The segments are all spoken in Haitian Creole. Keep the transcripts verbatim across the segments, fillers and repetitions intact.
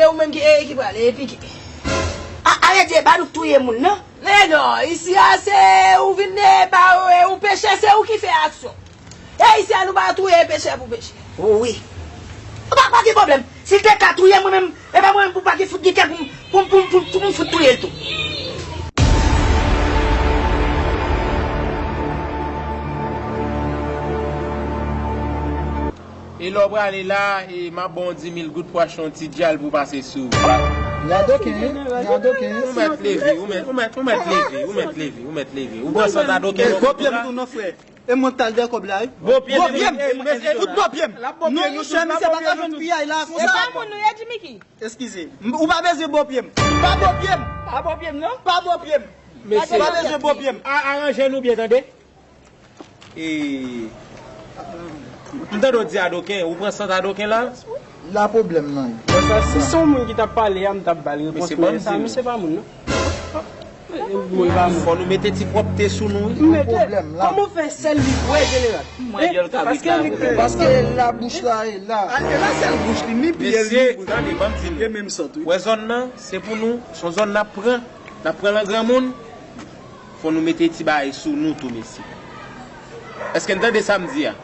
E ou menm ki, e, ki prale, e pike. A, ale di, e pa nou k touye moun nan. Men non, isi a se ou vin, e, ba, e, ou peche, se ou ki fè aksyon. E isi a nou pa touye peche pou peche. Wi. Pa, pa gen pwoblèm. Si l te ka touye mwen menm, e pa mwen menm pou pa gen fout gen kè pou m, pou m, pou m, pou m, pou m fout touye l tou. E lè w prale la, e m ap ba w di mil goud pou w achte yon ti djal pou w pase sou. Gade okenn, wi. Gade okenn, wi. Ou mèt leve, ou mèt, ou mèt, ou mèt leve, ou mèt leve, ou mèt leve. Ou pran sant Adoken. Bo pye m tou non, frè. E mwen k t al dèyè kòb la, wi. Bo pye m, mesye. Fout bo pye m. Non, monchè, misye pa ka jwenn piyay la konsa. E pa moun nou ye, Jimmy Key? Eskize. M, ou pa bezwen bo pye m. Pa bo pye m. Pa bo pye m, non? Pa bo pye m. Mesye. Ou pa bezwen bo pye m. A, aranje nou byen, tande. E, m tande w di Adoken, ou pran sant Adoken la? La pwoblèm nan ye. Bon, sa, si se yon moun ki t ap pale a, m t ap ba l repons, men sa, misye pa moun, non. E, e, moun pa moun. Fò nou mete ti pwòpte sou nou, wi. M mete. Pwoblèm la. Kòman w fè sèl li vre, jeneral? Mwen, paske li vre. Paske labouch la e la. A, e la sèl bouch li, ni pye l, ni bouch li. Mesye, tande, ban m di nou. E menm sant, wi. Wè zòn nan, se pou nou, se yon zòn n ap pran, n ap pran lan granmoun. Fò nou mete ti bagay sou nou tou, mesye. Èske n tande sa m di a?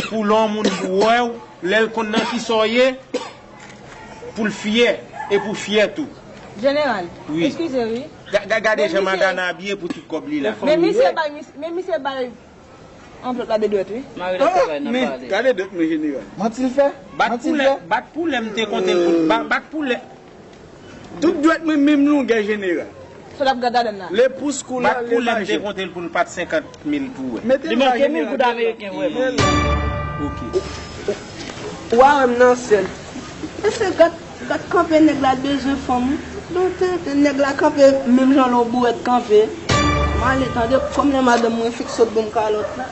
Pou lè yon moun wè w, lè l konn nan kisa w ye, pou l fyè, e pou w fyè tou. Jeneral, wi. Eskize, wi. Ga-, ga-, gade jan Madana abiye pou tout kòb li la. Men misye bay, mis-, men misye bay anvlòp la de dwèt, wi. Mari la travay nan palè. Gade dwèt mwen, jeneral. Manti l fè? Bat pou lè, bat pou lè m te konte l pou, ba-, bat pou lè. Tout dwèt mwen menm longè, jeneral. Sa l ap gad ladann la. Le pous kou la, le majè. Bat pou lè m te konte l pou l pa t senkant mil pou wè. Li manke mil goud ameriken, vrèman. Ok. Ou pa wè m nan sèl. Mesye, gad, gad kanpe nèg la bezwen fanm. Donk, te, te nèg la kanpe menm jan lè yon bourèt kanpe. M ale tande, kòm lè madanm mwen fik sot ban m kalòt la.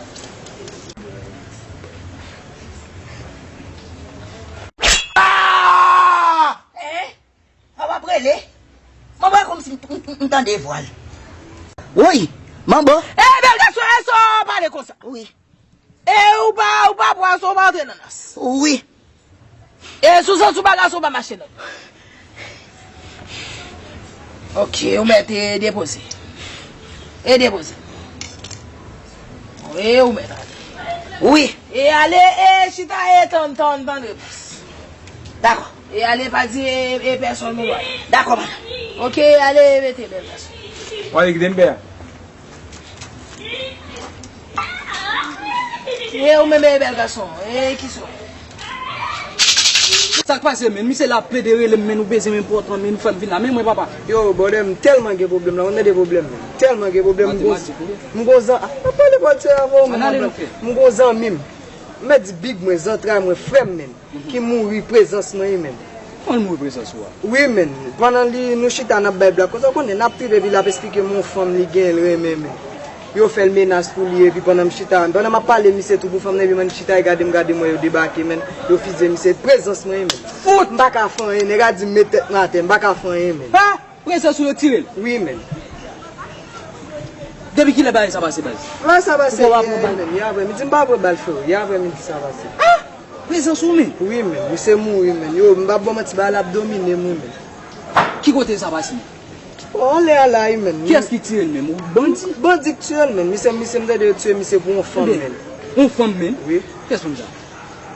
Ah! Eh? Sa w ap rele? Mwen wè kòmsi m, m, m, m tande vwa l. Woy! Manbo! E, bèl gason, e sa w pale konsa? Wi. E ou pa, ou pa pran sa w pa antre nan nas. Wi. E sou zan sou baga sa w pa mache nan. Ok, ou mèt e depoze. E depoze. E ou mèt ale. Wi. E ale, e chita, e tann, tann, tann repons. Dakò. E ale pa di e, e pèsonn mwen wè. Dakò, madanm. Ok, e ale mete bèl gason. W ale kite m pè a. E ou menm e bèl gason. E kisa w? Sa k pase, menn? Misye la ap plede rele m, menn, ou bezwen m enpòtan, menn, ou fè m vin la. Men mwen, papa. Yo, brother, m tèlman gen pwoblèm la. Ou tande pwoblèm, menn. Tèlman gen pwoblèm, m gon, m gon zan-, a, pa pale pati avè w, manman. M gon zanmi m. M mèt di big mwen, zantray mwen, frè m, menn. Ki mouri prezans mwen wi menn. Kòman l mouri prezans ou a? Wi menn, pandan li, nou chita n ap bay blag konsa, ou konnen n ap tripe epi l ap esplike m yon fanm li genyen l renmen menn. Yo fè l menas pou li epi pandan m chita, pandan m ap pale misye tou pou fanm nan epi menn chita e gade m gade m wè yo debake menn, yo fizye misye prezans mwen wi menn. Fout! M pa ka fè anyen, nèg a di m met tèt mwen atè, m pa ka fè anyen menn. Ha! Prezans ou yo tire l? Wi menn. Depi kilè bagay sa pase baz? Bagay sa pase yè menn, yè aprè midi, m pa pran bal freo, yè aprè midi sa pase. Ah! Prezans ou menm? Wi menn, misye mouri menn. Yo, m p ap ba w manti, bagay la ap domine m wi menn. Ki kote sa pase menn? O, anlè a la wi menn. Kiyès ki tire l menm? Ou bandi? Bandi k tire l menn. Misye, misye m tande yo tire misye pou yon fanm menn. Yon fanm menn? Wi. Kiyès fanm sa?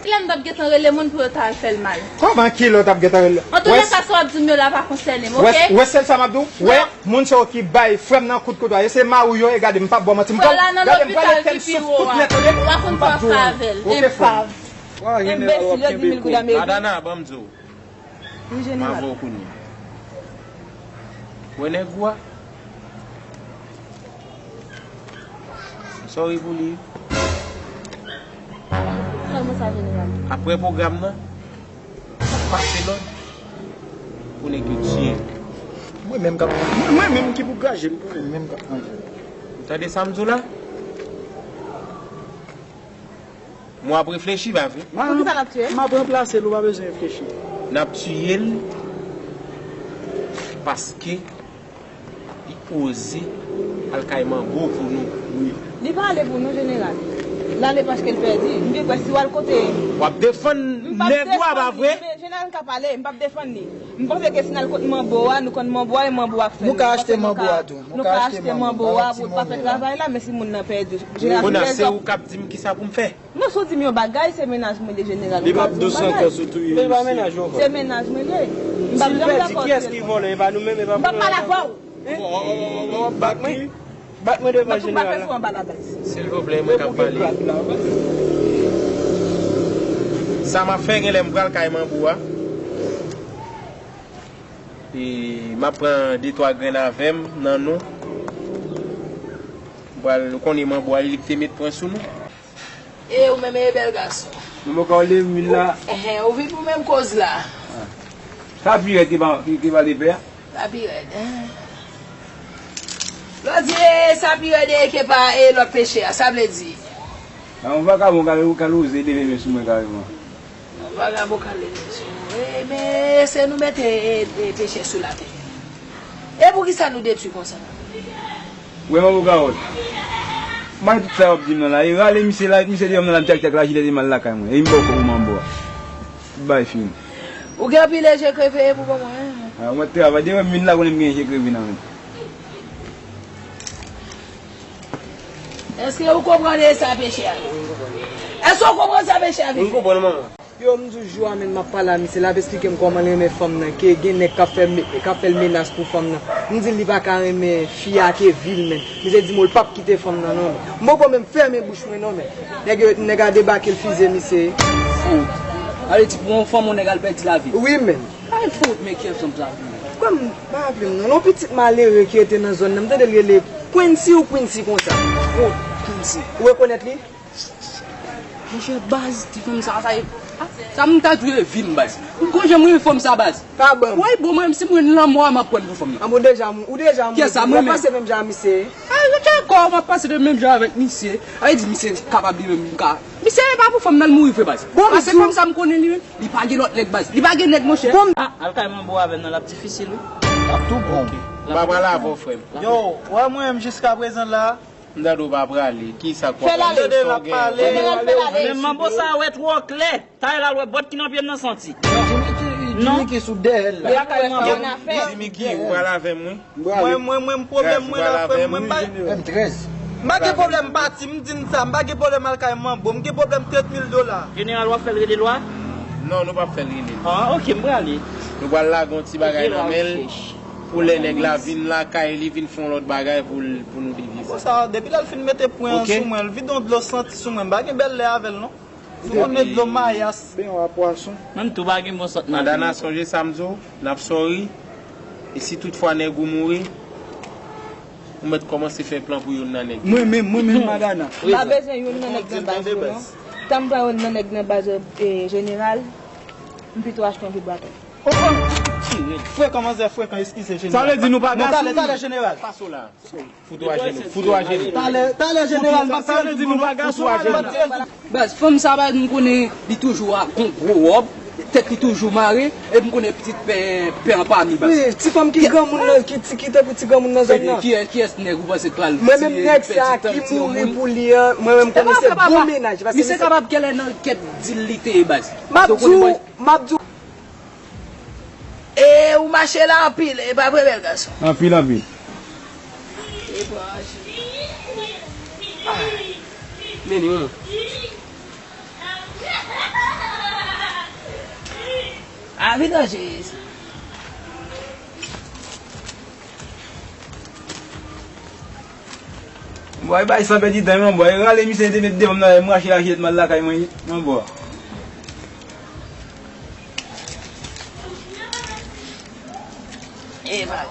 Kilè m t ap gentan rele moun pou yo ta al fè l mal? Kòman kilè w t ap gentan rele? Antouka sa sa w ap di m yo la pa konsène m, oke? Wè sèl sa m ap di w? Wè moun sa yo ki bay frè m nan kout kouto a, yo se mari w yo ye, gade m p ap ba w manti, m pral gade m pral ete m souf tout nèt, tande? M p ap jwe w anyen. Oke frè m. Enbesil, yo di mil goud ameriken. Madana, ban m di w. M avè w kounye a. Wè nèg ou a? Sorry pou li. Kòman sa, jeneral? Aprè pwogram nan, pase lòd pou nèg yo tiye. Mwen menm k ap, mwen menm ki pou graje m pou mwen menm k ap manje. Ou tande sa m di w la? Mwen ap reflechi, pa vre? Poukisa n ap tiye l? M ap ranplase l, ou pa bezwen reflechi. N ap tiye l paske li oze al kay manbo pou nou. Wi. Li pa ale pou nou, jeneral. L ale paske l pèdi. M gen kwè si w al kote. W ap defann nèg ou a, pa vre? Jeneral ka pale, m p ap defann li. M panse ke si n al kot manbo a, nou konn manbo a, e manbo a k fè nou. Nou ka achte manbo a tou. Nou ka achte manbo a pou l pa fè travay la, men si moun nan pèdi. Kounye a, se ou k ap di m kisa pou m fè. Non, si w di m yon bagay, se mennaj mwen li ye jeneral. Li p ap di w bagay. Men li pa mennaj ou ankò. Se mennaj mwen li ye. M p ap janm dakò. Si l pèdi, kiyès ki vòlè? E pa nou menm, e pa nou menm. M p ap pale avè w. Hein? W ap bat mwen? Bat mwen devan jeneral la. Silvouplè, mwen k ap pale. Sa m ap fè, genlè m pral kay manbo a. E m ap pran de twa grenn avè m nan nou. M pral, nou konnen manbo a, li k te met pwen sou nou. E ou menm, e bèl gason. Manbo ka w leve m vin la. Enhen, ou vin pou menm koz la. Sa pi rèd ke pa, ke, ke pa de pè a. Sa pi rèd. Lò di, e sa pi rèd e ke pa e lòt peche a, sa vle di. Nan yon vakabon ka, ka oze leve men sou mwen kareman. Yon vakabon ka leve men sou mwen. E, men se nou mete e, e peche sou latè. E poukisa nou detwi konsa? Wè manbo Kawòl. M bay tout sa w ap di m nan la. E rale misye la, misye deyò m nan la, m tyak tyak lajilèt e m al lakay mwen. E m bò kòb ou manbo a. Bay fini. Ou gen anpil je kreve pou ban mwen. A, mwen travay. Demen m vin la konnen m gen je kreve nan men. Èske ou konprann sa peche a? Èske ou konprann sa peche a? M konprann, manman. Yo, m di w jou a menm m ap pale a misye, l ap esplike m kòman l renmen fanm nan, ke gen nèg k ap fè, k ap fè l menas pou fanm nan. M di l li pa ka renmen fi a ke vi l menm. Misye di m w l p ap kite fanm nan non, men. M poko menm fèmen bouch mwen non, men. Nèg yo, nèg a debake l fize misye. Fout. Sa vle di pou yon fanm yon nèg al pèdi lavi l. Wi, men. Ay fout, men kiyès fanm sa vini? Kwè m, pa raple m non. Yon pitit malere ki rete nan zòn nan, m tande l rele Quincy ou Quincy konsa. Fout, Quincy. Ou rekonèt li? Monchè, baz, ti fanm sa, sa e, a, sa m ta di w e vi m, baz. M gon jan m renmen fanm sa, baz. Pa ban m. Woy, bon, mwen, si m wè lanmò a, m ap pran pou fanm nan. An bon, deja, ou deja mouri. Kiyès sa, mwen menm? W ap pase menm jan a misye. A, dakò, m ap pase de menm jan avèk misye. A, li di misye kapab li menm ka. Misye e pa pou fanm nan l mouri vre, baz. Bon, paske fanm sa m konnen li menm, li pa gen lòt nèg, baz. Li pa gen nèg, monchè. Bon. A, al kay manbo avè m nan, l ap difisil, wi. L ap tou bon. M pa pral avè w, frè m. Yo, w wè mwen menm jiskaprezan la, m tande w pa prale. Kisa k w ap pale? Fè l ale. Sa w gen? Jeneral, fè l ale. Men manbo sa wè twò klè. Talè l al wè bòt ki nan pye m nan santi. Jimmy ki, Jimmy ki sou dèyè l la. Li lakay manbo. Jimmy ki, ou pral avè m, wi. Mwen, mwen, mwen, pwoblèm mwen la, frè m, mwen m pa, m pa gen pwoblèm pati, m di n sa, m pa gen pwoblèm al kay manbo, m gen pwoblèm trant mil dola. Jeneral, w ap fè l rele lwa? Non, nou p ap fè l rele. A, oke, m prale. Nou pral lage yon ti bagay nan men l. Pou lè nèg la vin lakay li, vin fè yon lòt bagay pou l, pou nou devye sa. Konsa, depi lè l fin mete pwen an sou mwen, l vide yon dlo santi sou mwen, m pa gen bèl lè avè l non. Sou konn met dlo mayas. Ben, w a pwason. Menm tou pa gen bon sant nan vi. Adana, sonje sa m di w, n ap sòri. E si toutfwa nèg ou mouri, ou mèt kòmanse fè plan pou youn nan nèg yo. Mwen menm, mwen menm, Adana. M pa bezwen youn nan nèg nan baz yo non. Tan m pran youn nan nèg nan baz yo, e, jeneral, m pito achte yon vibratè. Oh, oh! Frekan, manzè frekan, eskize, jeneral. Sa vle di nou pa gason? Non, talè, talè, jeneral. Pase w la. Fout w ajenou, fout w ajenou. Talè, talè, jeneral, m ap tire tout moun. Fout w ajenou. Baz, fanm sa, baz, m konnen li toujou ak yon gwo wòb, tèt li toujou mare, epi m konnen pitit pè, pè an pami, baz. Wi, ti fanm ki granmoun nan, ki ti, ki tankou ti granmoun nan zòn nan. Kiyès, kiyès nèg ou panse k pral tiye, pèdi tan, tiye yon moun? Mwen menm nèg sa ki mouri pou li an, mwen menm konnen se bon mennaj, paske misye kapab genlè nan kèk dil li te ye, baz. M ap di w, m ap di w. E ou mache la anpil, e pa vre, bèl gason? Anpil, anpil. E pran aje. Ah. Meni, meni. Ah, vin ranje sa. Bòy, bay san pèdi tan, non, bòy. Rale misye te met devan m nan, m rache lajilèt m al lakay mwen, non, bò. E bay.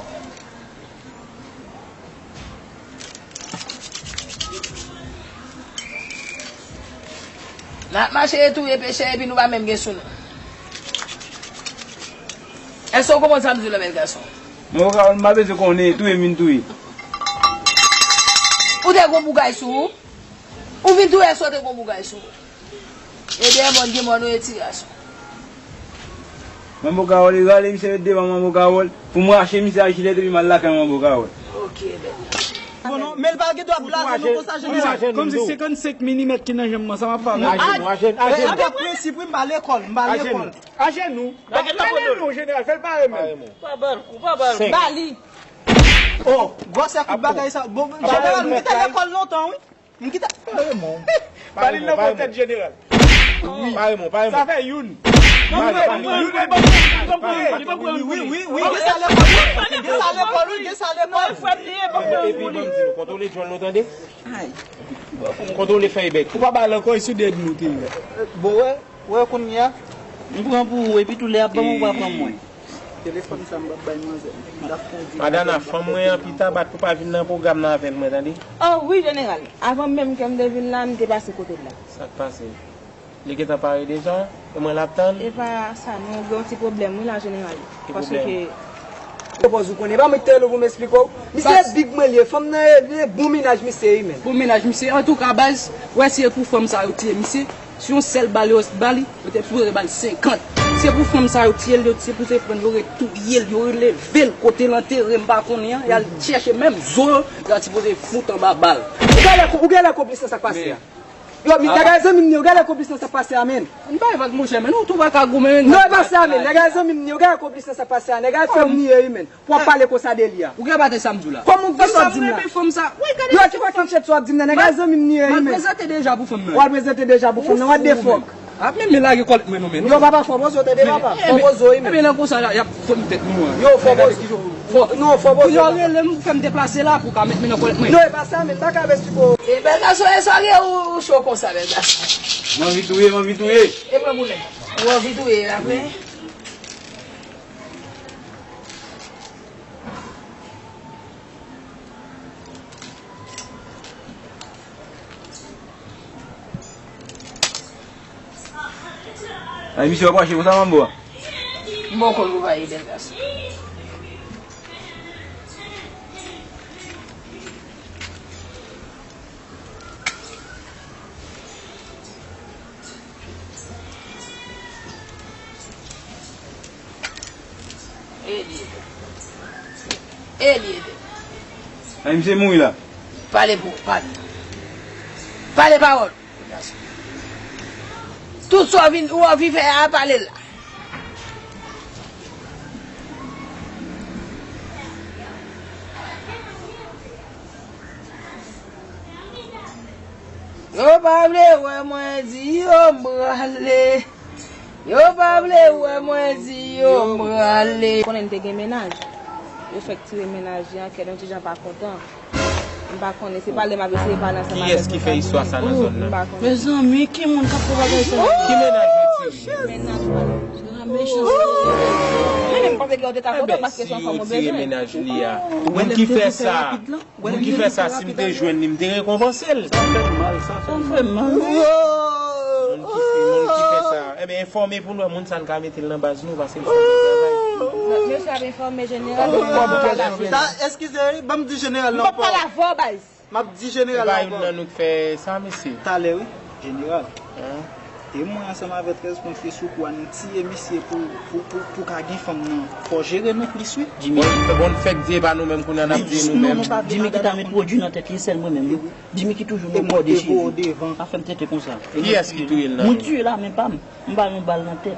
N ap mache touye pechè epi nou pa menm gen sou nou. Èske w konprann sa m di w la, bèl gason? Mwen, ou ka, m pa bezwen konnen, touye m vin touye. Ou te gon bougay sou ou? Ou vin touye èske w te gon bougay sou ou? E dèyè mòn gen mòn, ou ye ti gason. Manbo Kawòl, e rale misye met devan Manbo Kawòl. Pou m rache misye a jilèt epi m al lakay Manbo Kawòl. Ok, bèl. Bon, non, men l pa gen dwa blaze non konsa, jeneral. Kòmsi senkannsenk milimèt ki nan janm mwen, sa m ap pale. Ajenou, ajenou, ajenou. Ajenou. Ajenou, jeneral, fè l pare men. Pa ba l kou, pa ba l kou. Ba li. Oh, gwosè kout bagay sa. Bon, jeneral, m kite lekòl lontan, wi. M kite. Pale non. Pale nan bon tèt jeneral. Wi. Pare mon, pare mon. Sa fè youn. Wi, wi, wi, gen sa lekòl, wi, gen sa lekòl, wi, gen sa lekòl. Epi ban m di nou, kontwole djòl nou tande. Kontwole fèy bèk. Ou pa ba l ankò, e sou dèd nou te ye. Bon, wè, wè kounye a. M pran pou ou, epi tou lè ap ban m, ou pa pran mwen. Telefòn sa m p ap bay manzè. M t ap kondi. Madana, fanm mwen an pita bat pou pa vin nan pwogram nan avè l, mwen tande. Oh, wi, jeneral. Avan menm ke m te vin la, m te pase kote l la. Sa k pase? Li gentan pare deja? E mwen l ap tann? E pa sa, non, gen yon ti pwoblèm, wi, la, jeneral. Ki pwoblèm? Paske Yo pòz ou konnen, e pa mwen ki te rele w pou m esplike w. Misye big mwen li ye, fanm nan e, e bon mennaj misye ye, men. Bon mennaj misye, antouka, baz, wè si e pou fanm sa yo tiye misye, si yon sèl bal yo ba li, yo te sipoze ba l senkant. Si e pou fanm sa yo tiye l, yo te sipoze pran l, yo retouye l, yo leve l, kote l antere, m pa konnen an, y al chèche menm zo yo, yo ta sipoze fout anba bal. Ou genlè, ou genlè konplis nan sa k pase a. Yo, mi, nèg a zanmi m ni yo, genlè konplis nan sa k pase a, men. M bay vag, monchè, men nou tou pa ka goumen, men. Non, e pa sa, men. Nèg a zanmi m ni yo, genlè konplis nan sa k pase a. Nèg a fè m niye wi, men. Pou w ap pale konsa de li a. Ou gen batay sa m di w la? Kòman w gen sa w di m la? Yo, ki fwa ki chet sa w ap di m nan? Nèg a zanmi m niye wi, men. M al prezante deja pou fanm nan. W al prezante deja pou fanm nan, what the fuck? Ap men, men lage kòlèt mwen non, men. Yo, papa, fò poze w tande, papa. Fò poze w wi, men. Ebyen, nan konsa, y ap fè m tèt nou an. Yo, fò poze. Fò, non, fò poze. Pou yo rele m, fè m deplase la, pou ka met men nan kòlèt mwen. Non, e pa sa, men, m pa ka vesti ko. E bèl gason, e sa gen ou, ou cho konsa, bèl gason. M anvi touye, m anvi touye. E pran boulèt. Ou anvi touye la, men. Ay, misye ap mache konsa, manbo a. M poko konn pa ye bèl gason. E li ye. E li ye. Ay, misye mouri la. Pale pou, pale. Pale pawòl. Tout sa w vin, ou anvi fè a, pale l la. Yo pa vle wè mwen di yo m prale. Yo pa vle wè mwen di yo m prale. Konnen l te gen mennaj. Yo fèk tire mennaj li an kè, yon ti jan pa kontan. M pa konnen, se pale m ap eseye pale ansanm avèk nou. Kiyès ki fè istwa sa nan zòn nan? M pa konnen. Mezanmi, ki moun k ap fè bagay sa? Ki mennaj yo tire? Mennaj pa l. Sa mechan. Mwen menm, m panse ke yo te ka kontan paske se yon fanm ou bezwen. Tire mennaj li a. Moun ki fè sa, moun ki fè sa, si m te jwenn li, m te rekonpanse l. Sa fè m mal, sa fè m mal. Moun ki fè, moun ki fè sa. Ebyen, enfòme pou nou, moun sa n ka mete l nan baz nou, paske l fè bon travay. Mesye ap enfòme jeneral. Sa, eskize, ban m di jeneral nan. M p ap pale avè w, baz. M ap di jeneral la ankò. Se pa youn nan nou k fè sa, mesye? Talè, wi, jeneral. E mwen ansanm avè trèz pon fye sou kou a, nou tiye misye pou, pou, pou, pou ka gen fanm nan. Fò jere nou plis, wi. Bon, bon, fèk di e pa nou menm kounye a n ap di nou menm. Jimmy ki ta met pwodui nan tèt li, sèl mwen menm, wi. Jimmy ki toujou nan kò dechire. Pa fè m tete konsa. Kiyès ki touye l nan men? Mwen tiye la, men pa m. M ba l yon bal nan tèt.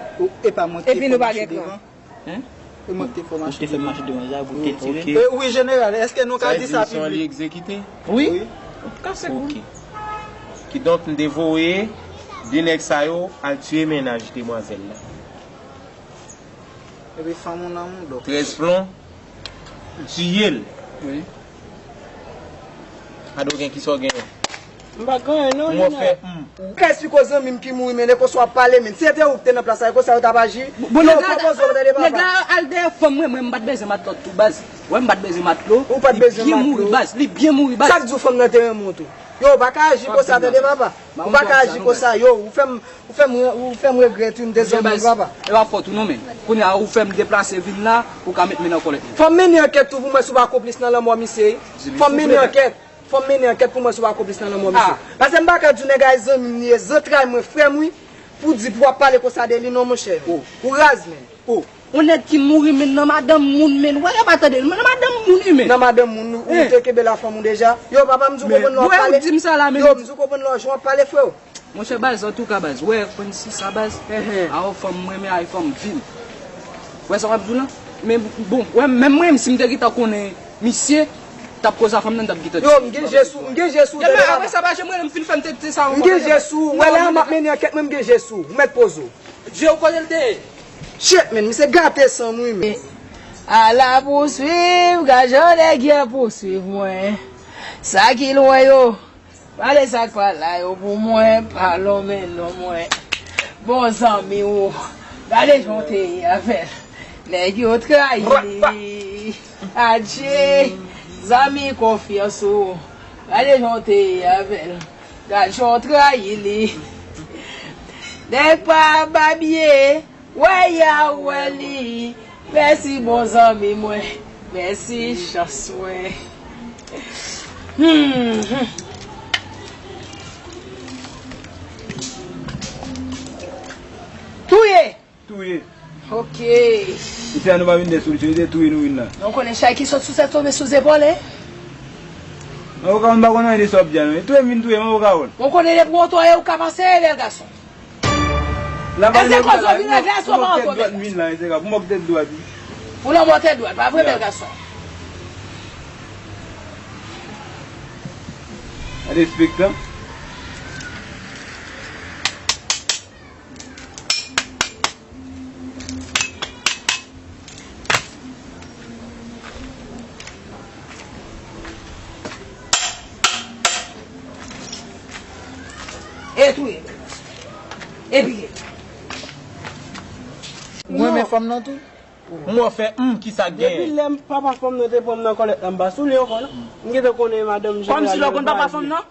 Epi nou pa gen kran. Hein? E mwen ki te fè w mache devan. Ou te fè m mache devan, zay pou te tire. E wi, jeneral, èske nou ka di sa piblik? Sa vle di se yon li egzekite? Wi. Wi. Kase kou. Ok. Kidonk, m te voye de nèg sa yo al tiye mennaj demwazèl la. Epi fanm ou nan moun dòk. Trèz plon, tiye l. Wi. Adoken, kisa w genyen? M pa genyen non, Junior. Ou ka esplike w zanmi m ki mouri, men lè konsa w ap pale, men si se te ou ki te nan plas la, e konsa yo t ap aji? Bon, nèg la, nèg la al dèyè fanm mwen, mwen m pa t bezwen matlòt tou, baz. Wè, m pa t bezwen matlo. Ou pa t bezwen matlo. Li byen mouri, baz. Li byen mouri, baz. Sa k di w fanm nan te renmen w tou? Yo, ou pa ka aji konsa, tande, papa. Ou pa ka aji konsa, yo. Ou fè m Ou fè m, ou fè m regrèt, wi, m te zanmi w, papa. E pa fòt ou non, men. Kounye a, ou fè m deplase vin la, ou ka met men nan kòlèt mwen. Fò m mennen ankèt tou pou m wè si w pa konplis nan lanmò misye, wi. Fò m mennen ankèt. Fò m mennen ankèt pou m wè si w pa konplis nan lanmò misye. Paske m pa ka di w nèg la e zanmi m li ye, zantray mwen, frè m, wi, pou di pou w ap pale konsa de li, non, monchè. Ou raz, men. Yon nèg ki mouri, men nan madanm moun, men. Wè, yo pa tande, nan madanm moun, men. Nan madanm moun, ou, ou te kenbe la fanm ou deja? Yo, papa, m di w konprann lè w ap pale. Yo, m di w konprann lè w ap pale, frè. Monchè baz, antouka baz, wè, konn si sa baz, a yon fanm mwen renmen, a yon fanm vil. Wè sa w ap di w lan? Men bon, wè, menm mwen, si m te gentan konnen misye, t ap koz a fanm nan, t ap gentan. Yo, m gen je sou, m gen je sou, tande papa. Apre sa, pa janm rele m fin fè m te, te sa. M gen je sou, wè lè a m ap mennen ankèt mwen, m gen je sou, ou mèt poze w. Je w kote l te ye? Shit, men, misye gate san m, wi, men. Al a pouswiv, gad jan nèg yo ap pouswiv mwen. Sa ki lwen yo, pale sa k pa la yo pou mwen, pa lonmen non mwen. Bon zanmi w, gade jan w te ye avè l. Nèg yo trayi li. Adje, zanmi konfyans ou. Gade jan w te ye avè l. Gad jan w trayi li. Nèg pa babye. Wè ya wè li. Mèsi bon zanmi mwen. Mèsi chans mwen. Hmm. Touye. Touye. Ok. Isi a nou pa vin de solisyon, se touye nou vin la. Donk konnen chay ki sot sou tèt tonbe sou zepòl, en? Mwen pa konn, pa konn anyen de sa w ap di a non. Touye m vin touye m, mwen pa konn. Mwen konnen depi w touye ou ka panse, bèl gason. Èske koze w vin regle a sou pa antre bèl gason? Pou mò tèt dwat. Pou lanmò tèt dwat, pa vre bèl gason? Gade spektak. E touye. E pike. Ou renmen fanm nan tou? Mwen fè, hmm, kisa k genyen? Depi lè papa fanm nan te pran m nan kòlèt la, m pa sou li ankò non. M gentan konnen madanm jeneral. Kòmsi lè w konn papa fanm nan?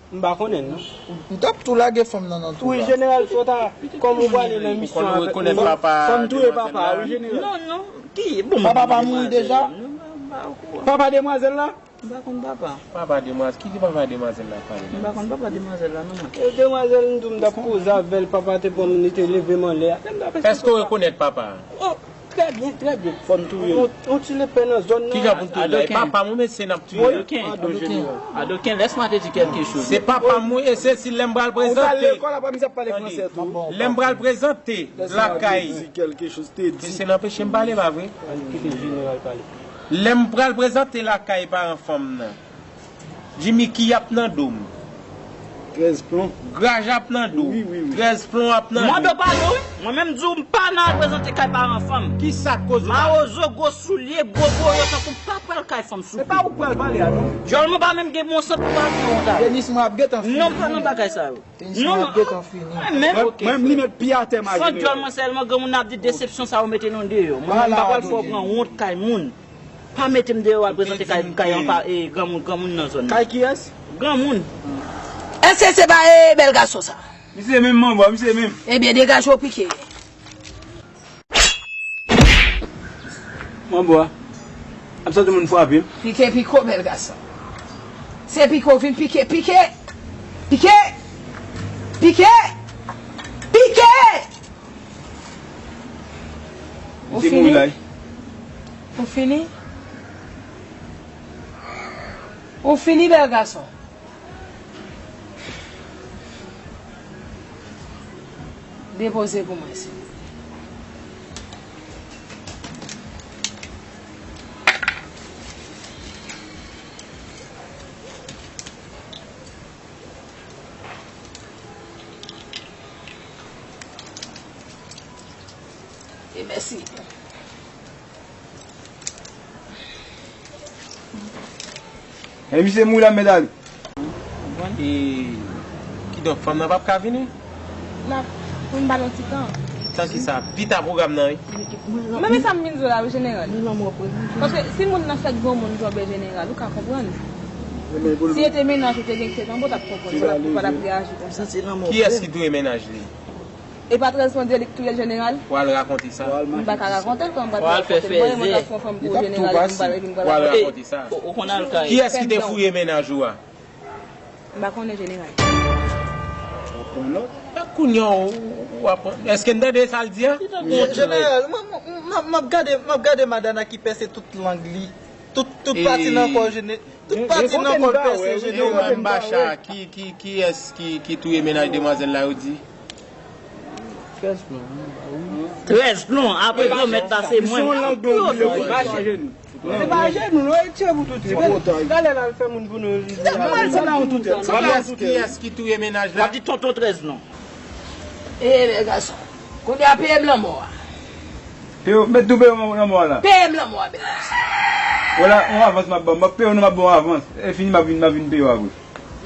M pa konnen non. M t ap tou lage fanm nan nan twou la. Wi jeneral, sa w ta, kòm ou prale nan misyon avèk nou, fò n touye papa a wi jeneral. Non, non, ki, bon, papa pa mouri deja? Papa demwazèl la? M pa konn papa. Papa demwazèl, ki, ki papa demwazèl la pale la? M pa konn papa demwazèl la non mwen. E demwazèl m di w m t ap koze avè l, papa te pran m, li te leve m anlè a. Èske w rekonèt papa a? Oh, trè byen, trè byen. Fò n touye l. On, on ti lepè nan zòn nan. Kijan pou n touye l la? E papa m wi mesye n ap touye l. Adoken, adoken, lès mwen te di kèlke choz. Se papa m wi, e se si lè m pral prezante. Ou t al lekòl, apre misye ap pale fransè tou. Lè m pral prezante lakay. Di kèlke choz te di. Mesye n anpeche m pale pa vre? Kite jeneral pale. Lè m pral prezante lakay paran fanm nan, Jimmy ki ap nan do m. Trèz plon. Graj ap nan do m. Wi, wi, wi. Trèz plon ap nan do m. Mande w padon wi. Mwen menm di w m pa nan al prezante kay paran fanm. Kisa k koz ou pa? Mawozo, gwo soulye, gwo boyo, tankou m pa pral kay fanm sou. Se pa ou k pral pale a non. Djòl mwen pa menm gen bon sant pou pale nan wont la. Denis mwen ap gentan fini. Non, m pa nan bagay sa yo. Tenisman ap gentan fini. Mwen menm, mwen menm li mèt pye atè m a jeneral. San djòl mwen sèlman, granmoun nan ap di desepsyon sa yo mete nou deyò. Mwen menm m pa pral fè w pran wont kay moun. Pa mete m deyò al prezante kay, kay anpa, e, granmoun, granmoun nan zòn nan. Kay kiyès? Granmoun. Èske se pa, e, bèl gason sa? Misye menm manbo a, misye menm. Ebyen degaje w pike. Manbo a ap santi moun frape. Pike piko bèl gason. Se pike w vin pike, pike! Pike! Pike! Pike! Ou fini? Ou fini? Ou fini bèl gason? Depoze pou mwen, silvouplè. E mèsi. E misye mouri la, m mèt ale. E, kidonk, fanm nan p ap ka vini? L ap, pou n ba l yon ti tan. Tan ki sa? Pita pwogram nan, wi. Men, men sa m vin di w la, wi, jeneral. Paske si moun nan fèt granmoun, jan w byen jeneral, ou ka konprann. Si se te mennaj ou te gen, se tanbou, w t ap konprann, ou pa t ap reyaji konsa. Kiyès ki touye mennaj li? E pa trèz plon di li k touye l jeneral? W al rakonte sa. M pa ka rakonte l, m pa t rakonte l. Mwen menm mwen t ap pran fanm pou jeneral, epi m pral, epi m pral rakonte sa. Ou konn al kay. Kiyès ki te fouye mennaj ou a? M pa konnen jeneral. Kounye a w ap. Èske n tande sa l di a? Jeneral, m ap gade, m ap gade Madana ki pèse tout lang li. Tout, tout pati nan kò l, tout pati nan kò l pèse, jeneral. Yo menm Bacha, ki, ki, kiyès ki, ki touye mennaj demwazèl la, yo di? Trèz plon, apre granmèt la, se mwen. Se pa ajenou, non, e tire pou tout. Talè l al fè moun pou nou. Kiyès, kiyès ki touye mennaj la? W ap di tonton trèz non. E bèl gason. Kounye a peye m lanmò a. Peye w, met tou peye w lanmò a la. Peye m lanmò a, bèl gason. Wala, yon avans m ap ba w. M ap peye w non, m ap ba w avans. E fini, m ap vin, m ap vin peye w apre.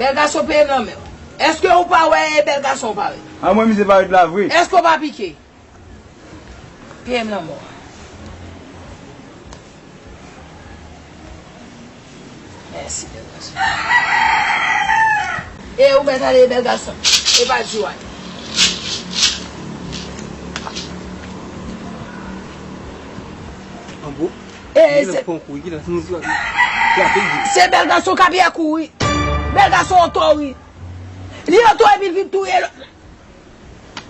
Bèl gason, peye m lanmò a. Èske ou pa wè e bèl gason ou pa wè? A mwen, misye parèt la vre. Èske ou pa pike? Peye m lanmò a. Mèsi, bèl gason. E ou mèt ale, bèl gason. E pa di w anyen. Anbo. E se, se bèl gason k ap ye kou wi. Bèl gason oto wi. Li oto epi l vin touye lòt.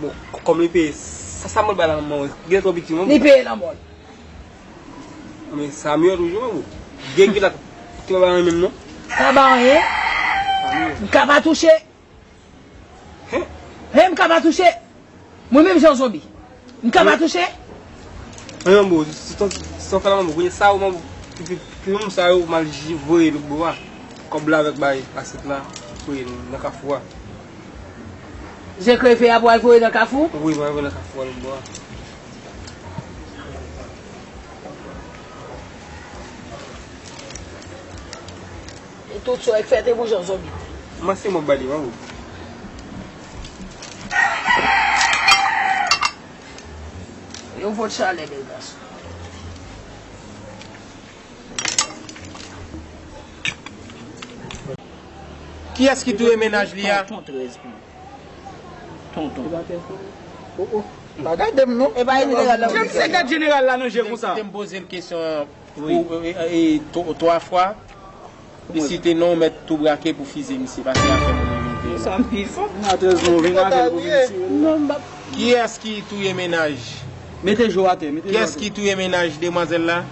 Bon, kòm li peye, sa, sa mwen bay la, manman, gen twò piti, manman. Li peye lanmò l. Men sa myò toujou, manman. Gen ki la, ki pa bay anyen menm, non? Pa bay anyen? Sa myò. M ka pa touche. Hen? Hen, m ka pa touche. Mwen menm jan zonbi. M ka pa touche. Anyen, manman, se ton, se ton fè la, manman, kounye sa, manman, pi, pi, pi, manman, sa yo mal ji-, voye lòt bò a. Kòb la avèk bay asyèt la, voye nan kafou a. Je kreve a pou al voye nan kafou? Wi, mwen al voye nan kafou a lòt bò a. E tout sa w fè te pou jan zonbi. Mwen se mwen bali, mwen. Yon vòt chalè, bèl gason. Kiyès ki touye mennaj li a? Tonton trèz pou tonton. Oh, oh. Pa gade m non. E pa jeneral la. Jan m se gad jeneral la nan je konsa. Kite m poze l kesyon pou, e, e, e, twa fwa. Li site non, mèt tou brake pou fize misye, paske afè moun li vin peye. Sa m pi fò. Vin a trèz non, vin avè l pou vin tire. Kiyès ki touye mennaj? Mete je w atè, mete je w atè. Kiyès ki touye mennaj demwazèl la?